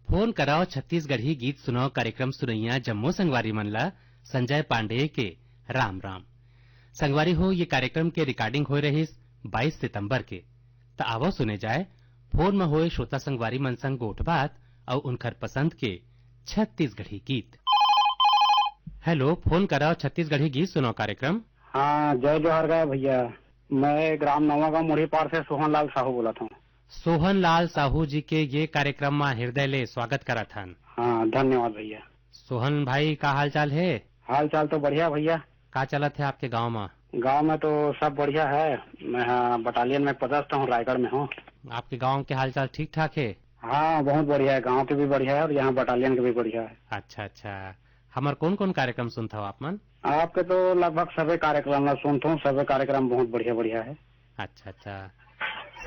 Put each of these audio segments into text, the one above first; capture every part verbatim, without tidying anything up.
Phone कराओ छत्तीसगढ़ी गीत सुनाओ कार्यक्रम सुनइया जम्मो संगवारी मन ला संजय पांडेय के राम राम। संगवारी हो, ये कार्यक्रम के recording होए रहिस बाईस सितंबर के। त आवो सुने जाए फोन म होए श्रोता संगवारी मन संग गोठ बात अउ उनकर पसंद के छत्तीसगढ़ी गीत। हेलो, फोन कराओ छत्तीसगढ़ी गीत सुनाओ कार्यक्रम। हाँ, जय जोहार गा भैया। मैं ग्राम नवागांव मुढ़ी पार से सोहन लाल साहू बोलत हूँ। सोहन लाल साहू जी के ये कार्यक्रम म हृदय ले स्वागत करत हन। हाँ, धन्यवाद भैया। सोहन भाई, का हाल चाल हे? हाल चाल तो बढ़िया भैया। का चलत हे आपके गांव म? गांव में तो सब बढ़िया है। मैं हाँ, बटालियन में पदस्थ हूँ, रायगढ़ में हूँ। आपके गांव के हाल चाल ठीक ठाक हे? हाँ, बहुत बढ़िया है, गांव के भी बढ़िया है और यहाँ बटालियन के भी बढ़िया है। अच्छा, अच्छा। हमर कौन-कौन कार्यक्रम सुनथव आप मन? आपके तो लगभग सबे कार्यक्रम ला सुनथों, सबे कार्यक्रम बहुत बढ़िया-बढ़िया है। अच्छा, अच्छा।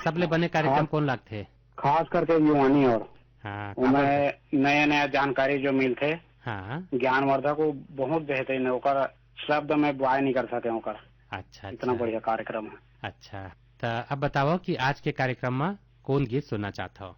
सबले बने कार्यक्रम खास कौन लागथे? खास करके युवानी और हाँ, काबर ओमे से? नया-नया जानकारी जो मिलथे, हाँ। ज्ञानवर्धक, वो बहुत बेहतरीन है, ओकर शब्द में बयां नहीं कर सके ओकर। अच्छा, इतना अच्छा। बढ़िया कार्यक्रम है। अच्छा, त अब बताओ कि आज के कार्यक्रम में कौन गीत सुनना चाहत हो?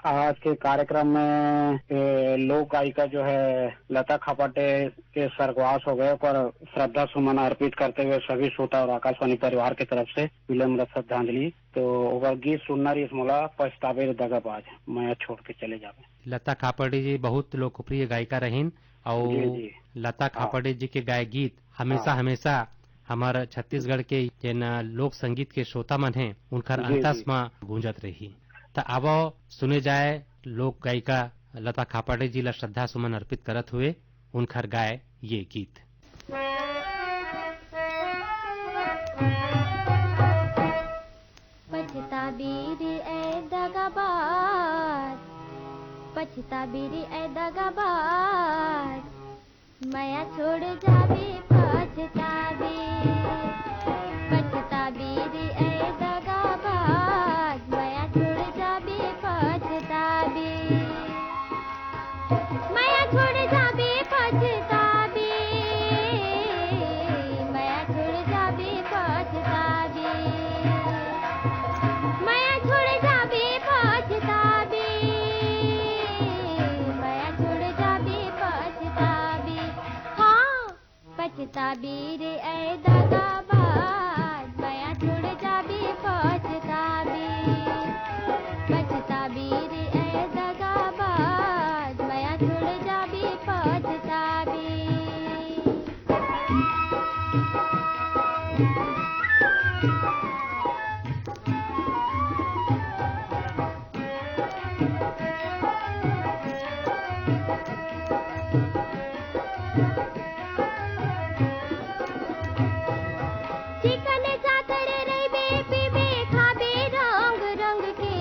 आज के कार्यक्रम में, ए, लोक गायिका जो है लता खापाटे के स्वर्गवास हो गए, ओकर श्रद्धा सुमन अर्पित करते हुए सभी श्रोता और आकाशवाणी परिवार की तरफ से विनम्र श्रद्धांजलि। तो ओकर गीत सुनना रहिस मोला, पछताबे रे दगाबाज, मया छोड़ के चले जाबे। लता खापाटे जी बहुत लोकप्रिय गायिका रहिन, अउ जी, जी। लता हाँ। खापाटे जी के गाय गीत हमेशा, हाँ। हमेशा हमर छत्तीसगढ़ के जेन लोक संगीत के श्रोता मन हे, उनकर जी, अंतस जी। म गूंजत रही। त आवो सुने जाए लोक गायिका लता खापाटे जी ला श्रद्धा सुमन अर्पित करत हुए उनकर गाय ये गीत। पछताबी रे ए दगाबाज, पछताबी रे ए दगाबाज, मया छोड़ जाबे पछताबे, पछताबे रे ए दगाबाज, मया छोड़ जाबे पछताबे, मया छोड़ जाबे पछताबे, मया छोड़ जाबे पछताबे, मया छोड़ जाबे पछताबे, मया छोड़ जाबे पछताबे। हाँ, पछताबी रे ए दगाबाज, मया छोड़ जाबे पछताबे, पछताबी रे ए दगाबाज, मया छोड़ जाबे पछताबे। चिकन चाकर रहिबे, पीबे, खाबे रंग रंग के,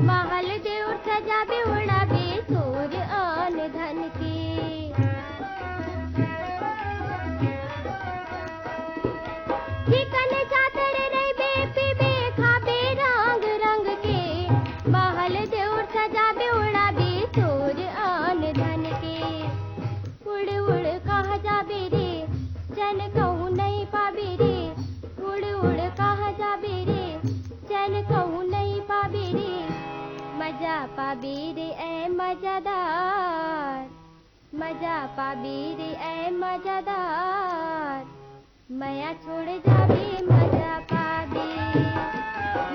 महल देउर सजाबे, उड़ाबे तोर अन धन के। चिकन चाकर रहिबे, पीबे, खाबे रंग रंग के, महल देउर सजाबे, उड़ाबे तोर अन धन के। उड़ उड़ कहाँ जाबे रे, चैन कहूँ नहीं पाबे रे। उड़ उड़ कहाँ जाबे रे, चैन कहूँ नहीं पाबे रे। मजा पाबे रे ए मजादार, मजा पाबे रे ए मजादार। मया छोड़ जाबे मजा पाबे,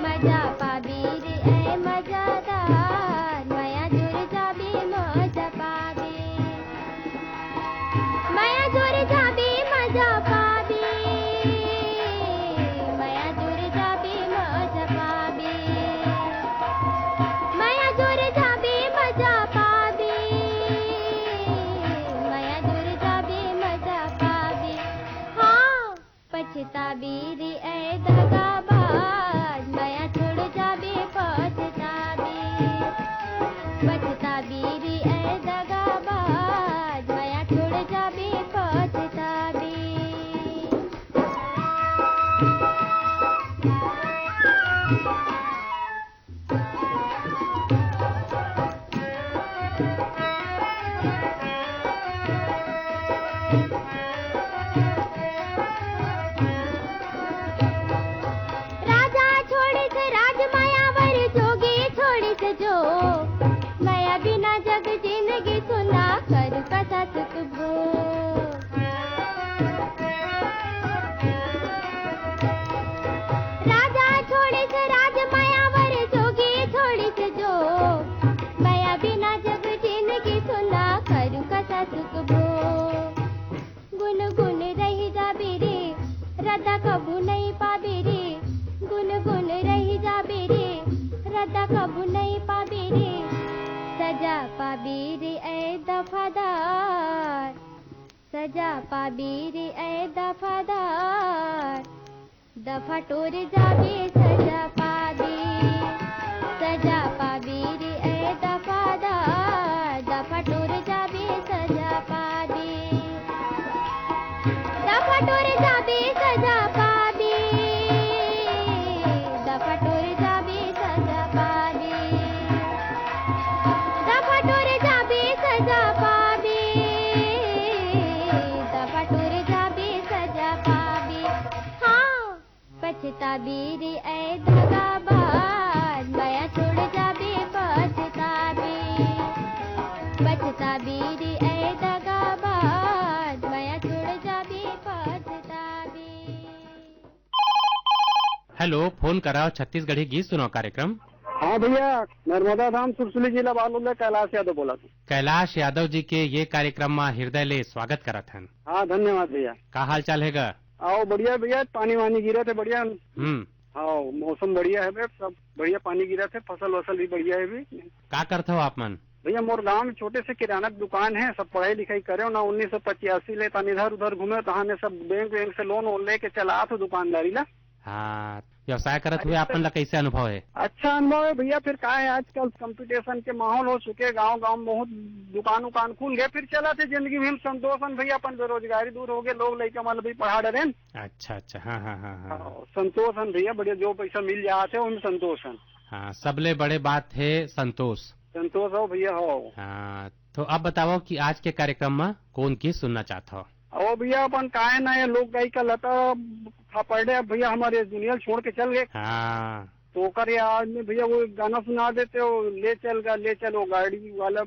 मजा पाबे रे ए मजादार, मया छोड़ जाबे मजा पाबे, मया छोड़ जाबे मजा पाबे, मया छोड़ जाबे मजा पाबे, मया छोड़ जाबे मजा पाबे, मया छोड़ जाबे मजा पाबे। हाँ, पछताबी रे ए दगाबाज, मया छोड़ जाबे पछताबी, पछताबी रे ए दगाबाज, मया छोड़ जाबे पछताबी। राजा छोड़िस राज मायावर, जोगी छोड़िस जो, मया बिना जग करू कसा सुख भोग। राजा छोड़िस राज मायावर, जोगी छोड़िस जोग। मया बिना जग जिनगी सुना, करू कसा सुख भोग। गुन गुन रहि जाबे रे, रद्दा कभू नइ पाबे रे। गुन गुन रहि जाबे रे, रद्दा कभू नइ पाबे रे। सजा पाबे रे ऐ दफादार, सजा पाबे रे ऐ दफादार। दफा टोर जाबे सजा पाबे, सजा पाबे रे ऐ दफादार। दफा टोर जाबे सजा पाबे, दफा टोर जाबे सजा पाबे। दफा टोर जाबे सजा पाबे, दफा टोर जाबे सजा पाबे। दफा टोर जाबे सजा पाबे। हाँ, पछताबे रे ऐ दगाबाज, मया छोड़ जाबे पछताबे। पछताबे रे ऐ दगाबाज, मया छोड़ जाबे पछताबे। हेलो, फोन कराओ छत्तीसगढ़ी गीत सुनाओ कार्यक्रम। हाँ भैया, नर्मदा धाम सुरसुली जिला बालोद ले कैलाश यादव बोलत हँव। कैलाश यादव जी के ये कार्यक्रम मा हृदय ले स्वागत करत हन। हाँ, धन्यवाद भैया। का हाल चाल हे गा? अउ बढ़िया भैया, पानी वानी गिरत हे बढ़िया। हम्म। हाँ, मौसम बढ़िया हे बे, सब बढ़िया पानी गिरत हे, फसल वसल भी बढ़िया हे बे। का करत हव आप मन? भैया, मोर गांव में छोटे से किराना के दुकान हे, सब पढ़ाई लिखाई करेव ना, उन्नीस सौ पचासी ले तहां इधर उधर घूमेव, तहां में सब बैंक वैंक से लोन वोन लेके चलात हँव दुकानदारी ला। हाँ, व्यवसाय करत हुए आप मन ला कैसे अनुभव हे? अच्छा अनुभव हे भैया, फिर का हे, आजकल competition के माहौल हो चुके हे, गांव गांव में बहुत दुकान उकान खुल गे, फिर चलत हे जिंदगी में, हम संतोष हन भैया, अपन बेरोजगारी दूर हो गे, लोग लइका मन ला भी पढ़ा डरेन। अच्छा, अच्छा, हाँ, हाँ, हाँ, हाँ। हाँ, संतोष हन भैया, बढ़िया जो पैसा मिल जात हे, ओमे संतोष हन। हाँ, सबले बड़े बात हे संतोष। संतोष हो भैया, हो। हाँ, तो अब बताओ कि आज के कार्यक्रम में कौन गीत सुनना चाहत हो? ओ भैया, अपन का हे ना, ये लोक गायिका लता खापर्डे अब भैया हमारे दुनिया छोड़ के चल गे। हाँ। तो ओकर याद में भैया वो गाना सुना देते हो, ले चल गा, ले चल वो गाड़ी वाला,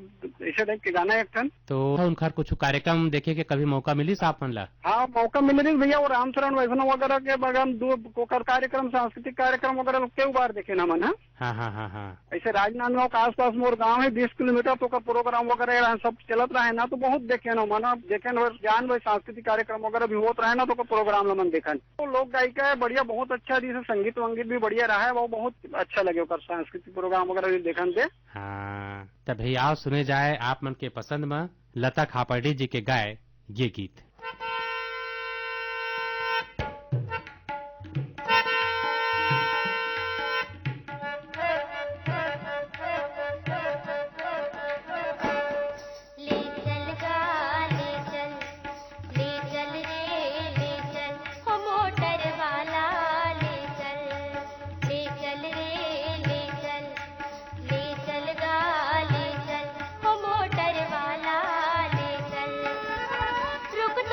ऐसे टाइप के गाना एक ठन। तो उनकर कुछ कार्यक्रम देखे के कभी मौका मिलिस आप मन ला? हाँ, मौका मिल रही भैया, वो रामचरण वैष्णव वगैरह के बगल दू ओकर कार्यक्रम, सांस्कृतिक कार्यक्रम वगैरह कई बार देखे ना मन, हाँ। हाँ, हाँ, हाँ, हाँ। ऐसे राजनांदगांव के आसपास मोर गांव हे, बीस किलोमीटर, तो ओकर प्रोग्राम वगैरह सब चलत रहे ना, तो बहुत देखे ना मन, देखे ना, जान भाई सांस्कृतिक कार्यक्रम वगैरह भी होत रहे ना, तो ओकर प्रोग्राम ला मन देखन। तो लोक गायिका हे, बढ़िया, बहुत अच्छा, जैसे संगीत वंगीत भी बढ़िया रहा हे, वो बहुत अच्छा लगे ओकर सांस्कृतिक प्रोग्राम वगैरह भी देखन दे। हाँ, तब भैया आओ सुने जाए आप मन के पसंद में लता खापर्डे जी के गाए ये गीत। ले चल गा, ले चल, ले चल रे, ले चल, हो मोटर वाला, ले चल, ले चल रे, ले चल, ले चल गा, ले चल, हो मोटर वाला, ले चल। रुक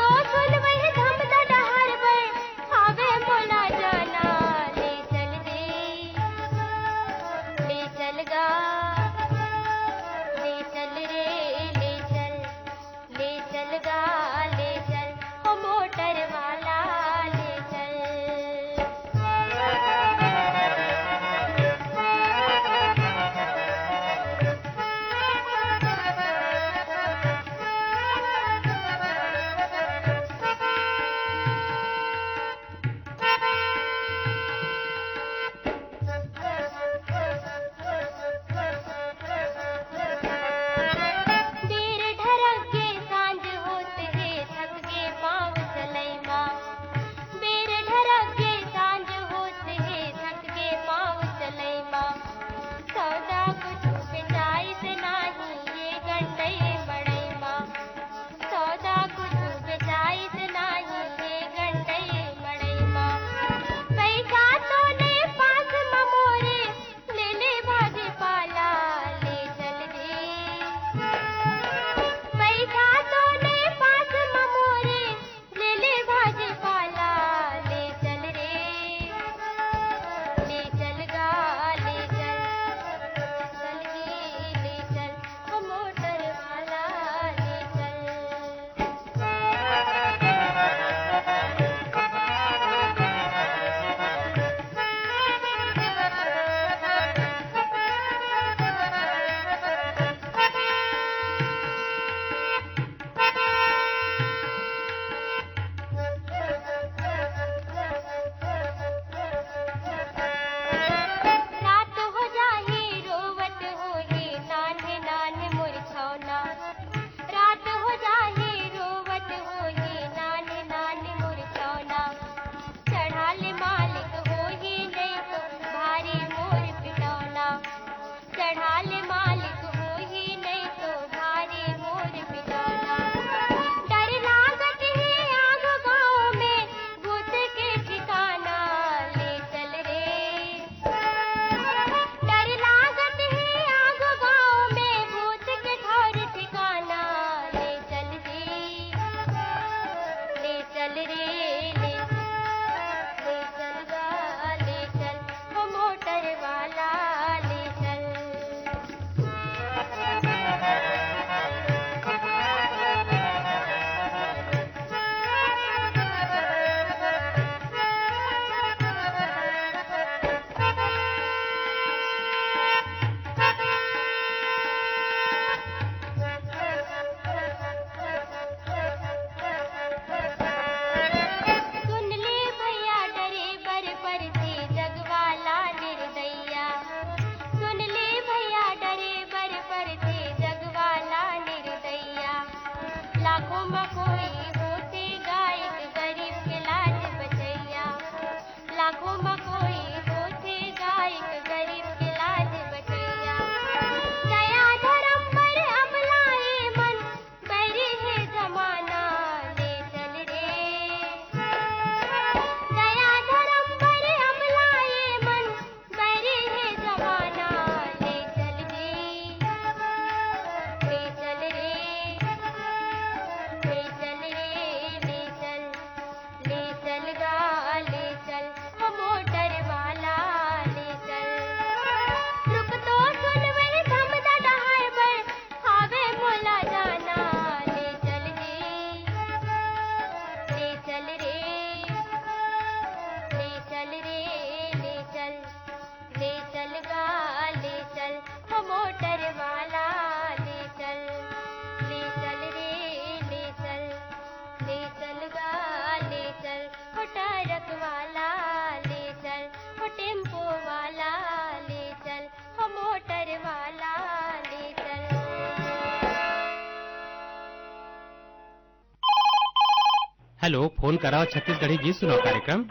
हेलो, फोन कराओ छत्तीसगढ़ी गीत सुनाओ कार्यक्रम।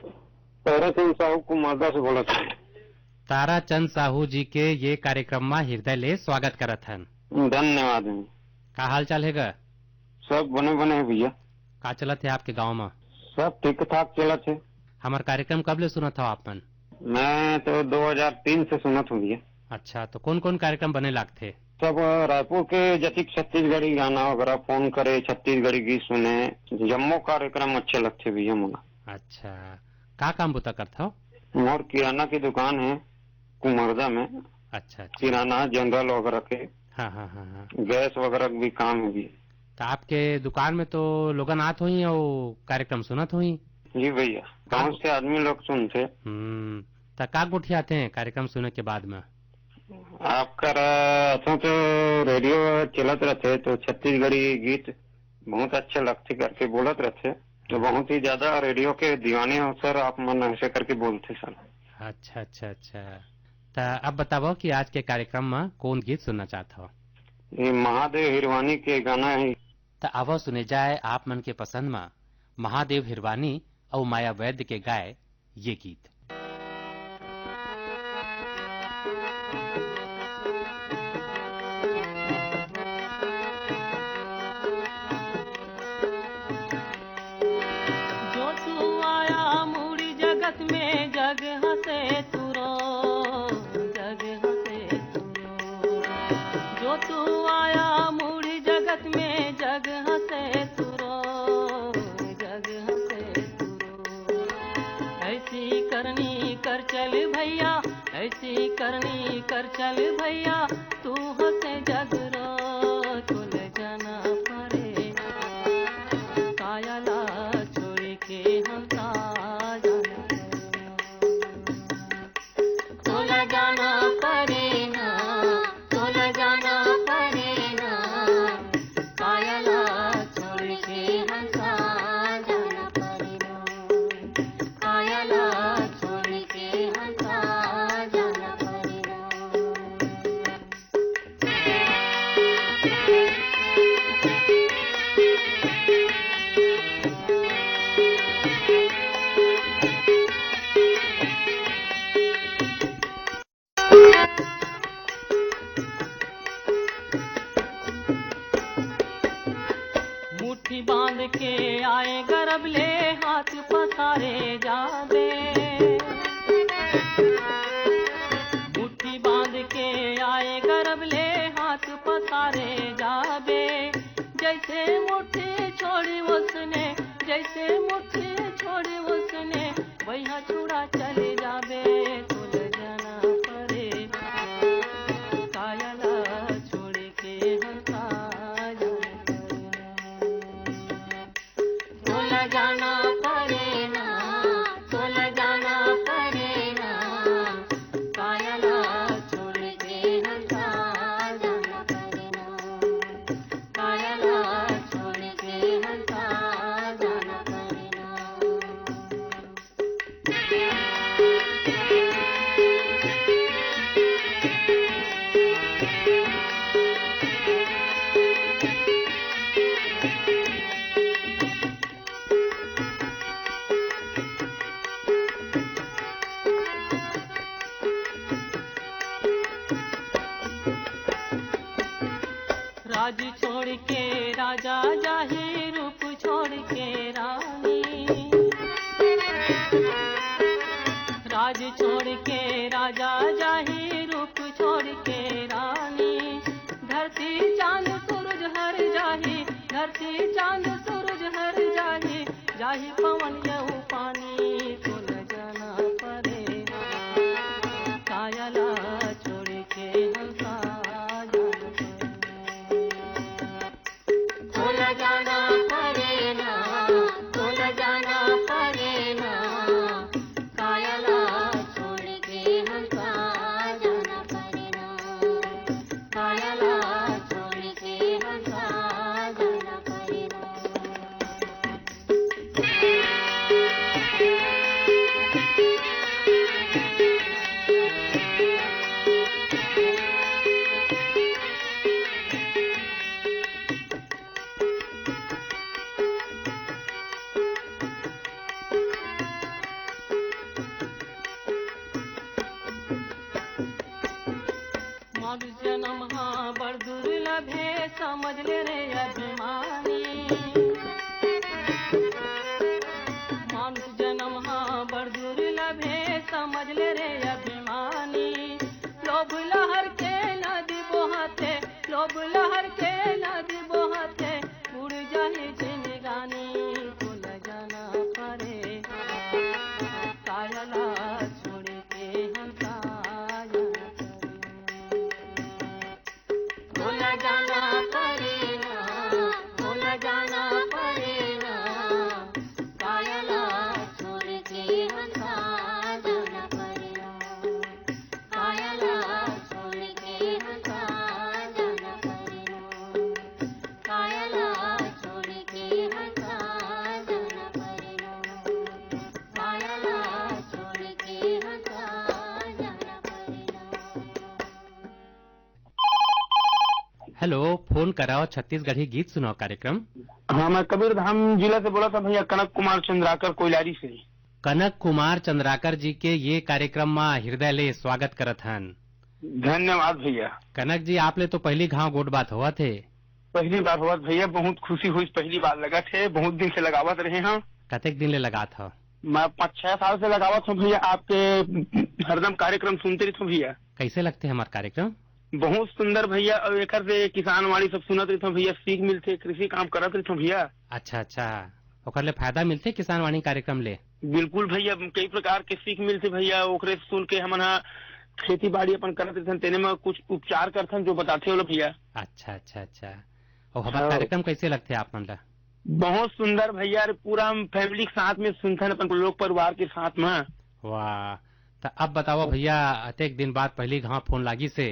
ताराचंद साहू कुमारदा से बोलत हन। ताराचंद साहू जी के ये कार्यक्रम मा हृदय ले स्वागत करत हन। धन्यवाद। का हाल चाल हे गा? सब बने बने हे भैया। का चलत हे आपके गांव मा? सब ठीक ठाक चलत हे। हमर कार्यक्रम कब ले सुनत हव आप मन? मैं तो दो हज़ार तीन से सुनत हूँ भैया। अच्छा, तो कौन कौन कार्यक्रम बने लागथे? सब रायपुर के जतिक छत्तीसगढ़ी गाना वगैरह, फोन करे, छत्तीसगढ़ी गीत सुने, जम्मो कार्यक्रम अच्छे लगथे भैया मोला। अच्छा, का काम बुता करथव? मोर किराना की दुकान है कुमरदा में। अच्छा, अच्छा। किराना जनरल वगैरह के। हाँ, हाँ, हाँ, हाँ। गैस वगैरह के भी काम है भैया। तो आपके दुकान में तो लोगन आत होही अउ कार्यक्रम सुनत होही। जी भैया, का बहुत से आदमी लोग सुनथे। हम्म, त का गोठियाथे कार्यक्रम सुने के बाद में? आपकर, अ, अतों तो रेडियो चलत रहथे, तो छत्तीसगढ़ी गीत बहुत अच्छा लगथे करके बोलत रहथे। तो बहुत ही ज्यादा रेडियो के दीवाने हो सर, आप मन ऐसे करके बोलथे सर। अच्छा, अच्छा, अच्छा। त अब बतावव कि आज के कार्यक्रम में कौन गीत सुनना चाहत हव? ये महादेव हिरवानी के गाना है। त आवव सुने जाए आप मन के पसंद में महादेव हिरवानी अउ माया वैद्य के गाए ये गीत। जो तू आया मुड़ी जगत में, जग हंसे तू रो, जग हंसे तू रो। जो तू आया मुड़ी जगत में, जग हंसे तू रो, जग हंसे तू रो। ऐसी करनी कर चल भैया, ऐसी करनी कर चल भैया, तू हंसे जग रो, तोला जाना परे। काया ला छोड़ के हम का जाना परे। तोला जाना परे ना, तोला जाना परे ना, काया ला छोड़ के हम का जाना परे ना। काया ला छोड़ के हम का जाना परे ना। मुट्ठी बांध के आए गरब ले, हाथ पसारे जाबे। मुट्ठी बांध के आए गरब ले, हात पसारे जाबे। जैसे मुट्ठी छोड़ी उसने, जैसे मुट्ठी छोड़ी उसने, वैहा छुड़ा चले जाबे। तोला जाना परे, काया ला छोड़ के हम का जाना परे। तोला जाना परे ना, तोला जाना परे ना, काया ला छोड़ के हम का जाना परे ना, काया ला छोड़ के हम का जाना परे ना। राज छोड़ के राजा जाही, रूप छोड़ के रानी। राज छोड़ के राजा जाही, रूप छोड़ के रानी। धरती चांद सूरज हर जाही, धरती चांद सूरज हर जाही, जाही पवन यऊ पानी। तोला जाना परे ना, काया ला छोड़ के हम का जाना परे। तोला जाना परे ना, तोला जाना परे ना, काया ला छोड़ के हम का जाना परे ना, काया ला छोड़ के हम का जाना परे ना। अभे समझ ले रे अभिमानी, मानुष जन्म हा बड़ दुर्लभ हे, समझ ले रे अभिमानी। लोभ लहर के नदी बोहथे, लोभ लहर के नदी बोहथे, उड़ जाही जिनगानी। तोला जाना परे, काया ला छोड़ के हम काया करे। तोला जाना परे ना, तोला जाना परे ना, काया ला छोड़ के हम का जाना परे ना, काया ला छोड़ के हम का जाना परे ना, काया ला छोड़ के हम का जाना परे ना, काया ला छोड़ के हम का जाना परे ना। हेलो, फोन कराओ छत्तीसगढ़ी गीत सुनाओ कार्यक्रम। हाँ, मैं कबीरधाम जिला से बोला था भैया, कनक कुमार चंद्राकर कोइलारी से। कनक कुमार चंद्राकर जी के ये कार्यक्रम मा हृदय ले स्वागत करत हन। धन्यवाद भैया। कनक जी, आप ले तो पहली घाव गोठ बात होवत हे। पहली बार होवत भैया, बहुत खुशी हुई, पहली बार लगत हे, बहुत दिन से लगावत रहे हैं। कतेक दिन ले लगात हो? मैं पाँच छह साल से लगावत हूँ भैया, आपके हरदम कार्यक्रम सुनते रहता हूँ भैया। कैसे लगते हमार कार्यक्रम? बहुत सुंदर भैया, और एकर से किसान वाणी सब सुनत रहता हूँ भैया, सीख मिलते, कृषि काम करत रहता हूँ भैया। अच्छा, अच्छा, ओकर ले फायदा मिलते किसान वाणी कार्यक्रम ले? बिल्कुल भैया, कई प्रकार के सीख मिलते भैया, ओकरे सुन के हमन ह खेती बाड़ी अपन करत रहथन, तेने में कुछ उपचार करथन जो बताथे ओला भैया। अच्छा, अच्छा, अच्छा। और हमार हाँ। कार्यक्रम कैसे लगथे आप मन ला? बहुत सुंदर भैया, अरे पूरा हम फैमिली के साथ में सुनथन, अपन लोग परिवार के साथ में। वाह, त अब बताओ भैया, अतेक दिन बाद पहली घाव फोन लागी से,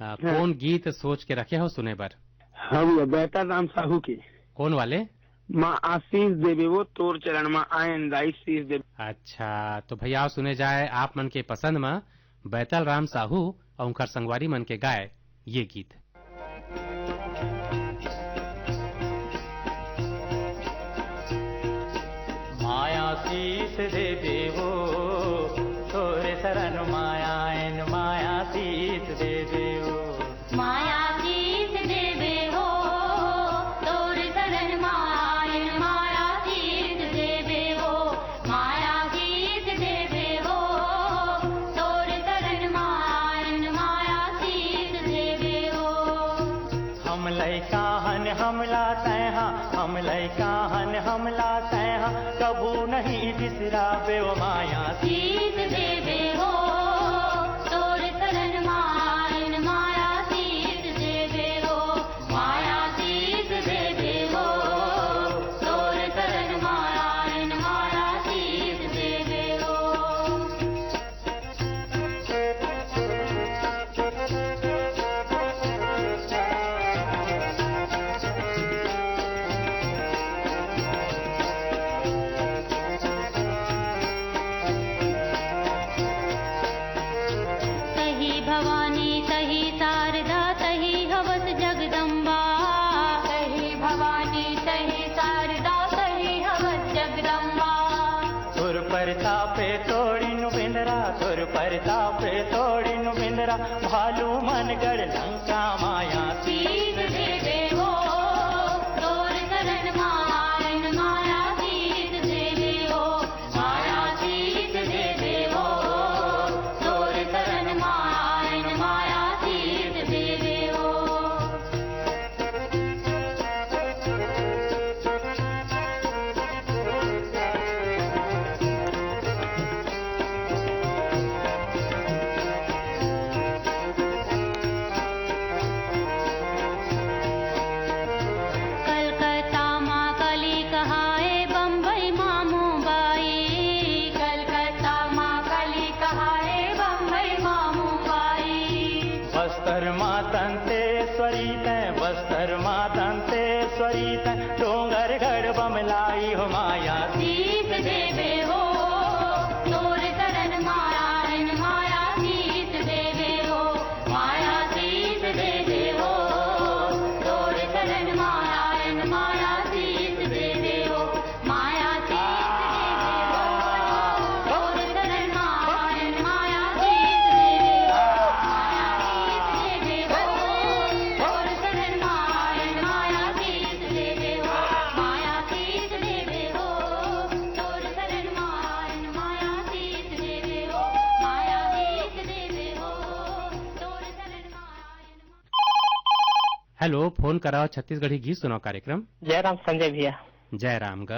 अ, हाँ। कौन गीत सोच के रखे हो सुने बर? हाँ भैया, बैतल राम साहू के। कौन वाले? माँ आशीष देवे वो तोर चरण माँ आयन दाई शीश देवे। अच्छा, तो भैया सुने जाए आप मन के पसंद में बैतल राम साहू और उनकर संगवारी मन के गाए ये गीत। माया शीश दे देवो, तोरे शरण माया एन माया शीश दे देवो। माया शीश देवे हो, तोर शरण मायन माया शीश देवे हो, माया शीश देवे हो, तोर शरण मायन माया शीश देवे हो। हम लइका हन हमला तैहा, हम लइका हन हमला तैहा, कबू नहीं बिसराबे ओ माया शीश देवे हो, तोर शरण मायन माया शीश देवे हो, माया शीश देवे हो, तोर शरण मायन माया शीश देवे हो। तही भवानी, तही शारदा, तही हवस जगदम्बा। तही भवानी, तही शारदा, तही हवस जगदम्बा। तोर परतापे तोड़िन बेंदरा, तोर परतापे तोड़िन बेंदरा, भालू मन गढ़ लंका माया शीश देवे हो, तोर शरण मायन माया शीश देवे हो, माया शीश देवे हो, तोर शरण मायन माया शीश देवे हो। कलकत्ता मा कली कहाए, बम्बई मा मुंबई। कलकत्ता मा कली कहाए, बम्बई मा मुंबई। बस्तर मा दंतेश्वरी तैं, बस्तर मा दंतेश्वरी तैं, डोंगरगढ़ बमलाई हो माया शीश देवे हो, तोर शरण मायन माया शीश देवे हो, माया शीश देवे हो, तोर शरण मायन माया शीश देवे हो। हेलो, फोन कराओ छत्तीसगढ़ी गीत सुनाओ कार्यक्रम। जय राम संजय भैया। जय राम ग।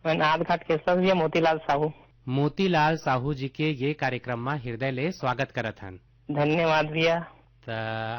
मैं नाथ घाट केसर भैया मोतीलाल साहू। मोतीलाल साहू जी के ये कार्यक्रम में हृदय ले स्वागत करत हन। धन्यवाद भैया। त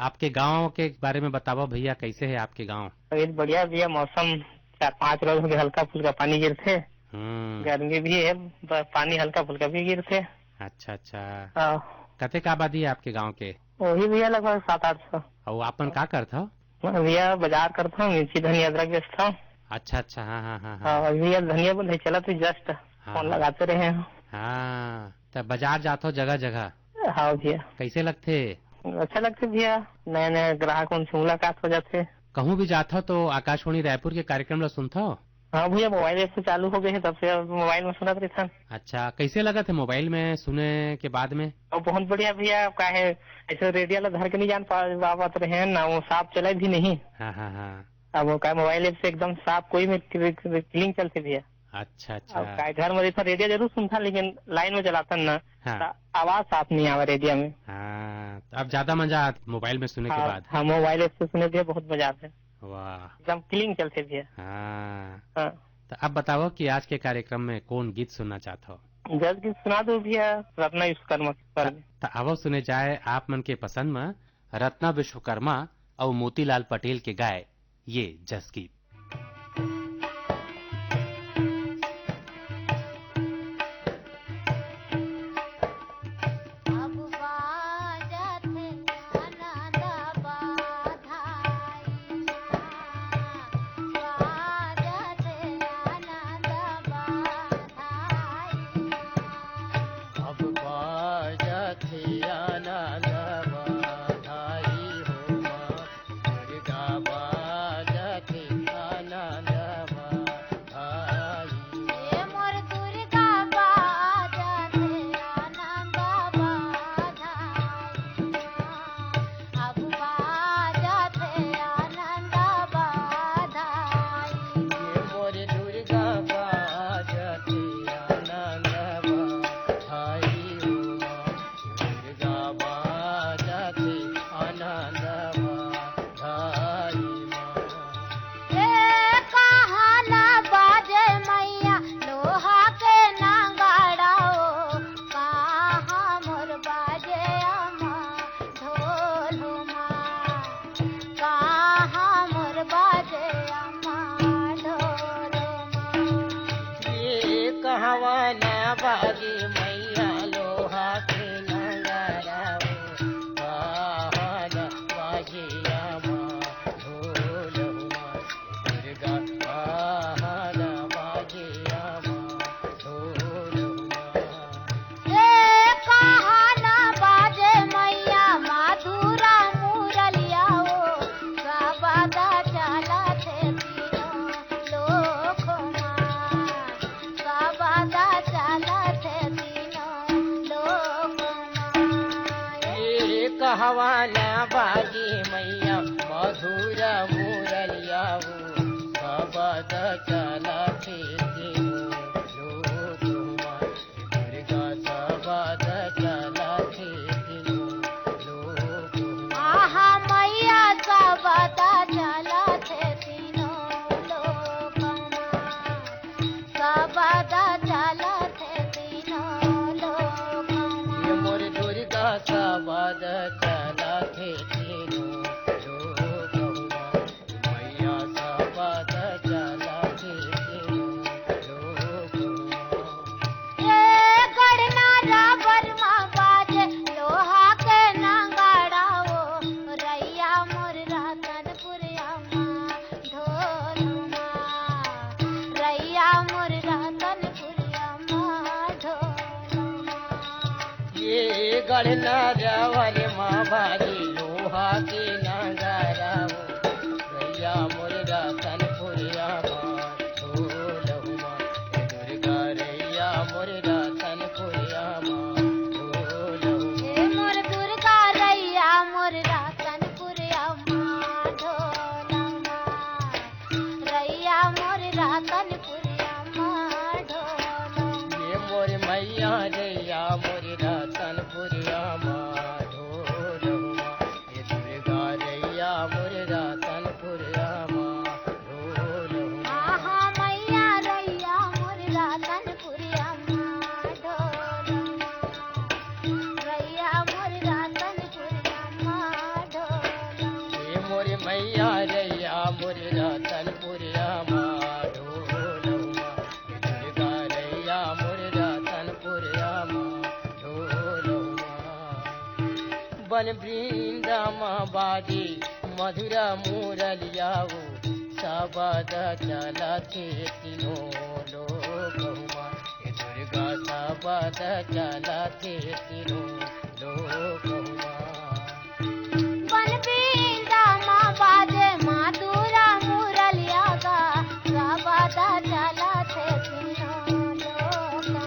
आपके गांव के बारे में बतावा भैया, कैसे है आपके गांव? अभी बढ़िया भैया, मौसम चार पांच रोज हो गए हल्का फुल्का पानी गिरथे। हम्म। गर्मी भी है, ब-, पानी हल्का फुल्का भी गिरथे। अच्छा, अच्छा। हाँ। कतेक आबादी है आपके गांव के? वही भैया लगभग सात आठ सौ। अउ आपन का करत हव? भैया बाजार करत हव, मिर्ची धनिया अदरक बेचत हव। अच्छा, अच्छा, हाँ, हाँ, हाँ, हाँ। हाँ, भैया धनिया बंधई चलत ही just हाँ, फोन हाँ। लगाते रहे हैं। हाँ, त बाजार जात हव जगह जगह? हाँ भैया। कैसे लगथे? अच्छा लगथे भैया, नया नया ग्राहक मन से मुलाकात हो जाथे। कहूँ भी जात हव तो आकाशवाणी रायपुर के कार्यक्रम ला सुनत हव? हाँ भैया, मोबाइल ऐप से चालू हो गए है, तब से अब मोबाइल में सुनत रहिथन। अच्छा, कैसे लगत है मोबाइल में सुने के बाद में? और बहुत बढ़िया भैया, अब का है, ऐसे रेडियो ला धर के नहीं जान पा, पा पात रहे हैं ना, वो साफ चले भी नहीं। हाँ, हाँ, हाँ। अब वो का मोबाइल ऐप से एकदम साफ, कोई में क्लिंग चलते भैया। अच्छा, अच्छा। अब का घर में जैसा रेडियो जरूर सुनता, लेकिन लाइन में चलाता ना, हाँ। तो आवाज साफ नहीं आवा रेडियो में। हाँ, तो अब ज्यादा मजा आत मोबाइल में सुने के हाँ, बाद। हाँ, मोबाइल ऐप से सुने भैया, बहुत मजा आते। वाह। एकदम क्लीन चलथे भैया। हाँ। हाँ। त अब बतावव कि आज के कार्यक्रम में कोन गीत सुनना चाहत हव? जस गीत सुना दो भैया, रत्ना विश्वकर्मा के बारे में। त आवव सुने जाए आप मन के पसंद म रत्ना विश्वकर्मा अउ मोतीलाल पटेल के गाए ये जस गीत। रतनपुरिया मा ढोलहुआ, दुर्गा रैया मोर रतनपुरिया मा ढोलहुआ। बन वृंदा मा बाजे मधुरा मुरलिया ओ, सबद चलथे तीनों लोकहुआ। हे दुर्गा सबद चलथे तीनों लोकहुआ। बन वृंदा मा बाजे मधुरा मुरलिया गा, सबद चलथे तीनों लोकहुआ।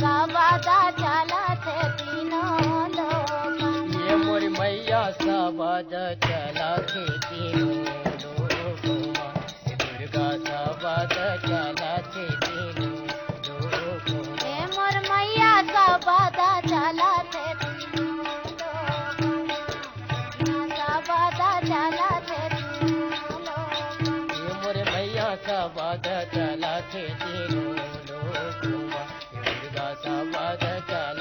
सबद चलथे तीनों लोकहुआ। ये मोर मैया सबद चलथे तीनों लोकहुआ। हे दुर्गा सबद चलथे तीनों लोकहुआ। हे मोर मैया सबद चलथे तीनों लोकहुआ। सबद चलथे तीनों लोकहुआ। हे मोर मैया सबद चलथे तीनों लोकहुआ। हे दुर्गा सबद चल